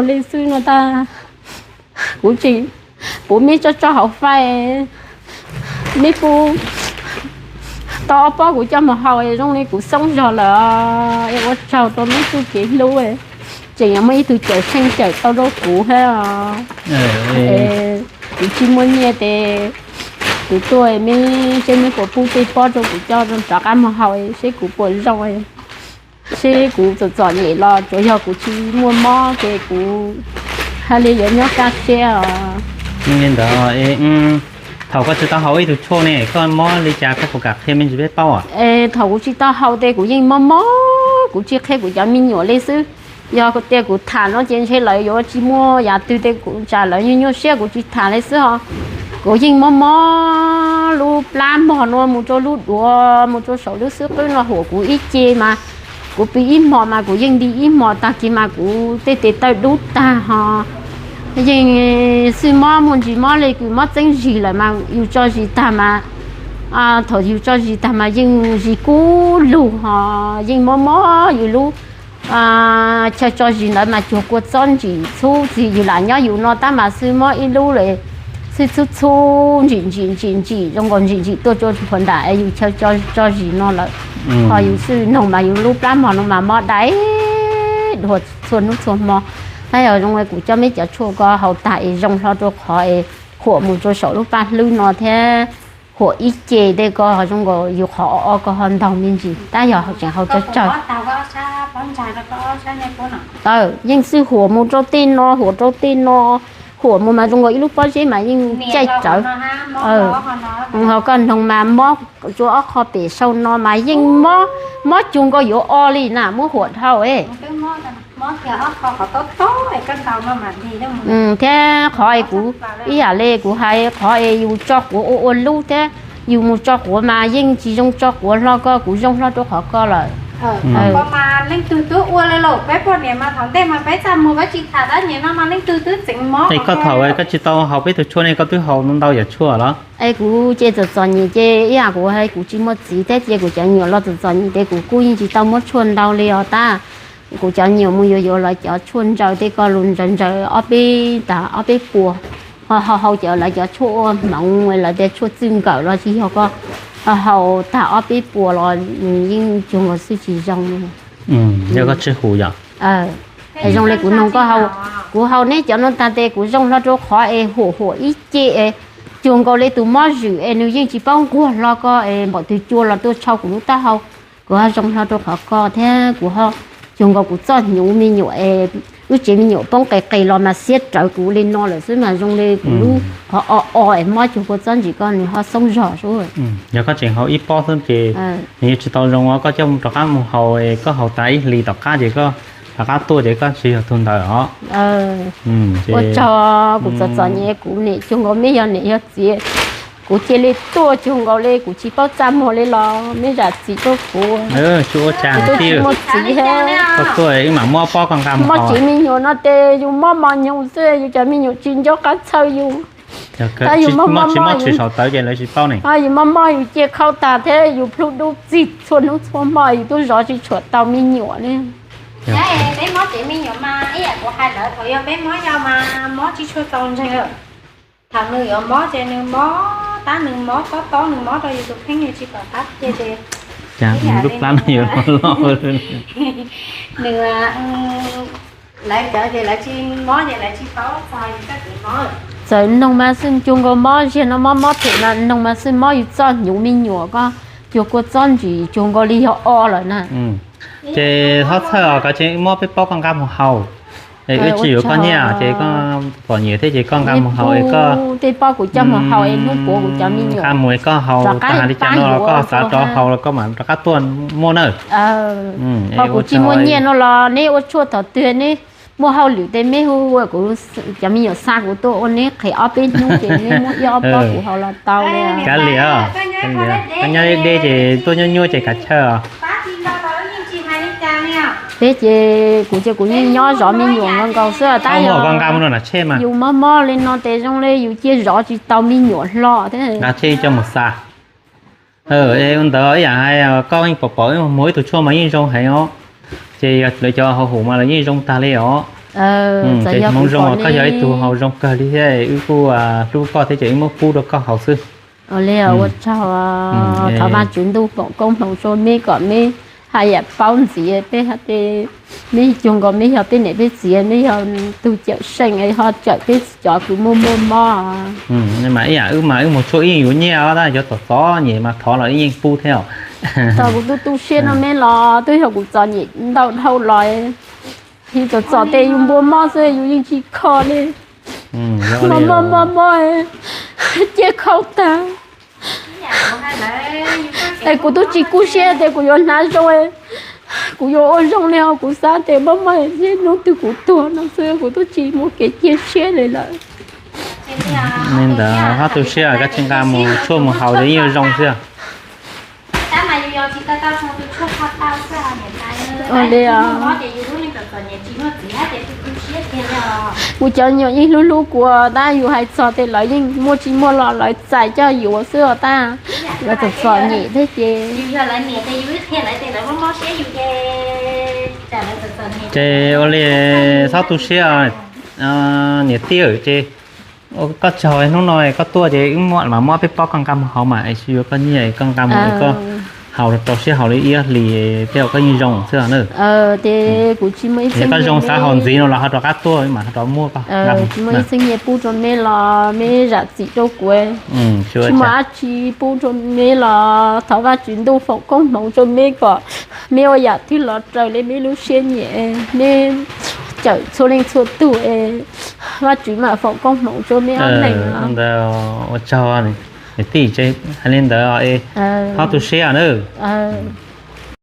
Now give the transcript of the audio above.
Ua li xwb no tag, kuv tsis pub meb tso tso hauv fais, meb pub tau ob pob kuv coj mus haus, zoo li kuv xoob zog lawm. Es ua tsaug rau meb txuj kev hlub, tseem yuav muaj ib tug cawm seej cawm tau rau kuv thiab. Kuv tsis muaj nyiaj tes kuv tuaj, meb seb meb puas pub tej pob rau kuv coj rov qab mus haus seb kuv puas zoo, seb kuv txom txom nyem los tsuas yog kuv tsis muaj mob ces kuv haj li yuav nyob kaj siab os. Li ntawd, thaum koj tsis tau haus ib tug tshuaj ne koj mob li cas koj puas kam qhia me ntsis peb paub? Thaum kuv tsis tau haus tes kuv yeej mob mob, kuv tsis qhia kuv cov me nyuam li xwb. Yog tias kuv tham no ces ntshe lawv yuav tsis muaj yam twg tes kuv tsam lawv nyuaj nyuaj siab kuv tsis tham li xwb os. Kuv yeej mob mob lub plab mog no mus rau lub duav mus rau saum lub xub qwb no huam kuv ib ce mas kuv pw ib hmos mas kuv yeej nti ib hmos tag kis mas kuv tej tes taw dub tag ho yeej xwb mob muaj ntsis mob li kws mob txeeb zis lawm mas yus tso zis tag mas thaum yus tso zis tag mas yeej zis kub lug ho yeej mob mob yus lub chaw tso zis ntawd mas cuag kua txob ntsim txhub txig yus lam nyob yus no tab mas xwb mob ib lub lawm xwb txhub txhub ntsim ntsim ntsim ntsim zoo nkaus ntsim ntsim tuaj rau phuam nram es yus chaw tso zis no lawm. Ho yus xwb noog mas yus lub plab mog no mas mob dai dua txhua hnub txhua hmo. Tab yog zoo li kuv coj meb cov tshuaj ko haus tag es zoo hlo rau qhov es huam mus rau saum lub paj hlwb no thiab huam ib ce tej ko zoo nkaus yus qhov o o ko ho ntaug me ntsis tab yog tseem haus tsawg tsawg. Yeej xwb huam mus rau tej no huam rau tej no, huam mus mas zoo nkaus ib lub pob zeb mas yeej caij rawv. Ho koj noog mas mob rua ob qho pem sau no mas yeej mob, mob cuag nkaus yuav o li na muab huam dhau. Thiab qhov es kuv ib yam li kuv hais qhov es yus tso quav ua ua lub thiab yus mus tso quav mas yeej tsis zoo tso quav hlo ko kuv zoo hlo rau qhov ko lawm. Leej twg twb ua li los peb poj niam mas thaum ntej mas peb txaj muag peb tsis tham tab nim no mas leej twg twb tseem mob. Es koj thaum koj tsis tau haus peb tug tshuaj ne koj twb haus ntau yam tshuaj los? Es kuv ces txom txom nyem ces ib yam kuv hais kuv tsis muaj txiv thiab ces kuv cov me nyuam los txom txom nyem ces kuv kuj yeej tsis tau muab tshuaj ntau li os tab. Kuv cov me nyuam mus yuav yuav lawv cov tshuaj ntsaws tej ko lus ntsaws ntsaws ob peb tag ob peb puas, ho haus cov lawv cov tshuaj ua hmoov lawv tias tshuaj txwj nkawm los tsis yog ko, ho haus tag ob peb puas los nws yeej cuag nkaus xwb tsis zoo li. Yog koj tsis huam yom? Es zoo li kuv noog koj haus, kuv haus neb cov no tag tes kuv zoo hlo rau qhov es huam huam ib ce es cuag nkaus li tus mob zwm es nws yeej tsis paub nquag hlo ko es npaum twg cua los tuaj tshau kuv lub taub hau. Kuv ho zoo hlo rau qhov ko thiab kuv ho cuag nkaus kuv txoj hnyuv me nyuam es wb tsev me nyuam poob qes qes los mas xiab rawv kuv li no lawm xwb mas zoo li kuv lub qhov o o es mob cuag kua txob ntsim ko nws ho xoob zog xwb. Yog koj tseem haus ib pob xwb ces nws yeej tsis tau zoo os, koj coj rov qab mus haus, koj haus tas ib hlis tom qab ces koj rov qab tuaj ces koj tsis yog tug ntawd os. Ua tsaug, kuv txom txom nyem kuv niam cuag nkaus meb yog niam yog txiv, kuv cia li tuaj cuag nkaus li kuv tsis paub txaj muag li los meb zam txim rau kuv. Tsis ua cas, tsis muaj txiv, koj tuaj wb mam muab pob koj nqa mus haus. Tsev me nyuam no ces yus mob mos nyoos xwb, yus cov me nyuam tsis nco qab txhawj yus. Tab yus mob mob tsis saum tawv ces lawv tsis paub ne. Yus mob mob yus cia khau tag thiab yus plhu dub txig txhua hnub txhua hmo yus twb zov tsis tshua tau me nyuam li. Peb mob tsev me nyuam mas ib yam kuv hais ntawd, thaum yog peb mob yau mas mob tsis tshua txaus ntseeg. Thaum nws yuav mob ces nws mob tab nws mob tob tob, nws mob rau yus tus kheej nws tsis pom qab cia ces lub plab no yuav loj loj. Nws, lawv cov ces lawv tsis mob ces lawv tsis paub txog yus tus kheej mob. Txawm noog mas xwb cuag nkaus mob, ziag no mob mob phem mas noog mas xwb mob yus txoj hnyuv me nyuam ko, cuag kua txob ntsim cuag nkaus li yog o lawm na. Ces txhob txhawj os, koj tseem mob peb pob koj nqa mus haus. Es wb tsis yuav koj nyiaj ces koj txom nyem thiab ces koj nqa mus haus es koj, tej pob kuv coj mus haus es hnub puav kuv cov me nyuam nqa mus es koj haus tag li cas no los koj xav rov haus los koj mam rov qab tuaj muaj na. Ho kuv tsis muaj nyiaj no los neb ua tshuaj thaum twg neb muaj hauj lwm tej meb hu ua kuv cov me nyuam xa kuv tuaj ua neb qhev ob peb hnub ces neb muab ib ob pob kuv haus los tau li. Kav liam, koj nyob deb deb ces tuaj nyuaj nyuaj ces kav chawj os. Peb ces kuv ces kuv yeej nyob zov me nyuam nkaus nkaus xwb tab yog yus mob mob li no ces zoo li yus cia zov tsis tau me nyuam hlo thiab. Nqa tsheb coj mus xa. Ua ntawd ib yam hais koj yeej pom pom muag ib tug tshuaj mas yeej zoo heev os. Ces lawv cov hauv hum mas lawv yeej zoo tag li os. Ces hmoov zoo uas koj yog ib tug haus zoo kawg li thiab wb kuj hlub koj thiab ces wb muab pub rau koj haus xwb. Ua li ua tsaug, thov Vajtswv ntuj foom koob hmoov rau meb kom meb haj yam paub ntxiv peb hais tias meb cuag nkaus meb yog peb niam peb txiv, meb yog tug cawm seej ho cawm peb cov kws muaj muaj mob. Mas ib yam wb mas wb mus tshuaj ib yuav nyiaj os, tab cov txom txom nyem mas thov los wb yeej pub thiab os. Thaum kuv tu tu siab no meb los twb yog kuv txom nyem ntau dhau los, yus txom txom tes yus npua mob xwb yus yeej tsis kho li. Mob mob mob mob, ciaj khau tag. Es kuv twb tsis kub siab tias kuv yuav hnav zoo, kuv yuav ua zoo li os, kuv xav tias mob mob ib hnub twg kuv tuag no xwb, kuv twb tsis muaj kev cia siab li lawm. Li ntawd txhob tu siab, koj tsis nqa mus tshuaj mus haus ces yeej yuav zoo xwb. Ua li os. Kuv cov me nyuam yeej hlub hlub kuv, tab yus hais txog tias lawv yeej muaj tsis muaj los lawv txais coj yuav xwb os, tab lawv txom txom nyem thiab ces. Ces ua li txhob tu siab, niam tij, ces koj tsis haus hnub no koj tuaj ces wb mam muab peb pob koj nqa mus haus mas es tsis yuav koj nyiaj, koj nqa mus koj haus rau siab haus li ib ob hlis tej zaum koj yeej zoo xwb na. Ces koj zoo xav haus ntxiv no los ho rov qab tuaj mam ho rov muab koj. Tsis muaj ib txheeb nyiaj pub rau meb los meb zam txim rau kuv, tsis muaj dab tsi pub rau meb los thov Vajtswv ntuj foom koob hmoov rau meb kom meb ua yam twg los raws li meb lub siab nyiam, meb cawm txhua leej txhua tug, Vajtswv mam foom koob hmoov rau meb ob leeg. Ua tsaug niam tij, hais li ntawd, txhob tu siab nawb.